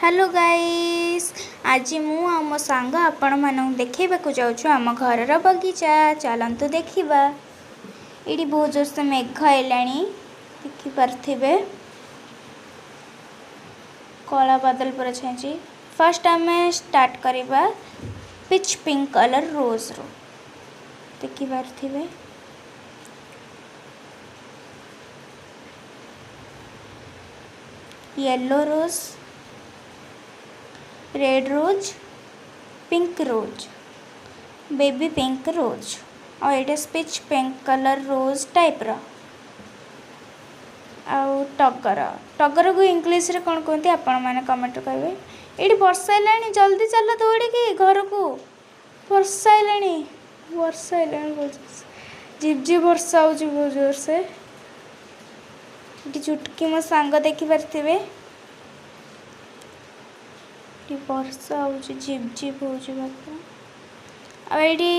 Hello guys, ଆଜି ମୁଁ ଆଉ ମୋ ସାଙ୍ଗ ଆପଣମାନଙ୍କୁ ଦେଖେଇବାକୁ ଯାଉଛୁ ଆମ ଘରର ବଗିଚା। ଚାଲନ୍ତୁ ଦେଖିବା। ଏଇଠି ବହୁତ ଜୋରସେ ମେଘ ହେଲାଣି, ଦେଖିପାରୁଥିବେ, କଳା ବାଦଲ ପୁରା ଛାଇଛି। ଫାର୍ଷ୍ଟ ଆମେ ଷ୍ଟାର୍ଟ କରିବା ପିଚ୍ ପିଙ୍କ କଲର୍ ରୋଜ୍ରୁ। ଦେଖିପାରୁଥିବେ, yellow rose, red rose, pink rose, baby pink rose ଆଉ ଏଇଟା ସ୍ପିଚ୍ ପିଙ୍କ କଲର୍ ରୋଜ୍ ଟାଇପ୍ର। ଆଉ ଟଗର। ଟଗରକୁ ଇଂଲିଶରେ କ'ଣ କୁହନ୍ତି, ଆପଣମାନେ କମେଣ୍ଟରେ କହିବେ। ଏଇଠି ବର୍ଷା ହେଲାଣି, ଜଲ୍ଦି ଚାଲ ଦୌଡ଼ିକି ଘରକୁ। ବର୍ଷା ହେଲାଣି, ବର୍ଷା ହେଲାଣି ବହୁତ, ଝିପଝିପ ବର୍ଷା ହେଉଛି ବହୁତ ଜୋରସେ। ଏଠି ଚୁଟକି ମୋ ସାଙ୍ଗ ଦେଖିପାରୁଥିବେ। ଏଠି ବର୍ଷା ହେଉଛି, ଝିପ୍ ଝିପ୍ ହେଉଛି ବାପା। ଆଉ ଏଇଠି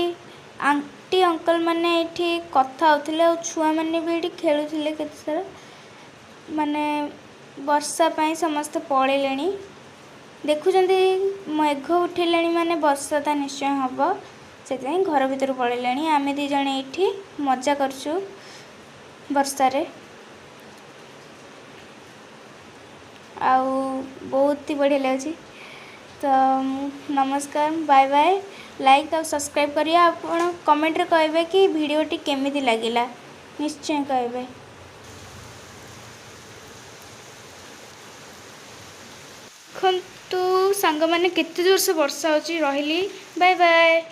ଆଣ୍ଟି ଅଙ୍କଲ ମାନେ ଏଇଠି କଥା ହେଉଥିଲେ ଆଉ ଛୁଆମାନେ ବି ଏଇଠି ଖେଳୁଥିଲେ କେତେ ସାରା। ମାନେ ବର୍ଷା ପାଇଁ ସମସ୍ତେ ପଳେଇଲେଣି। ଦେଖୁଛନ୍ତି, ମେଘ ଉଠିଲାଣି, ମାନେ ବର୍ଷା ତ ନିଶ୍ଚୟ ହେବ, ସେଥିପାଇଁ ଘର ଭିତରୁ ପଳେଇଲେଣି। ଆମେ ଦୁଇ ଜଣ ଏଇଠି ମଜା କରୁଛୁ ବର୍ଷାରେ ଆଉ ବହୁତ ହି ବଢ଼ିଆ ଲାଗୁଛି। ତ ନମସ୍କାର, ବାଏ ବାଏ। ଲାଇକ୍ ଆଉ ସବସ୍କ୍ରାଇବ୍ କରିବେ। ଆପଣ କମେଣ୍ଟରେ କହିବେ କି ଭିଡ଼ିଓଟି କେମିତି ଲାଗିଲା, ନିଶ୍ଚୟ କହିବେ। ଦେଖନ୍ତୁ ସାଙ୍ଗମାନେ, କେତେ ଜୋରସେ ବର୍ଷା ହେଉଛି। ରହିଲି, ବାଏ ବାଏ।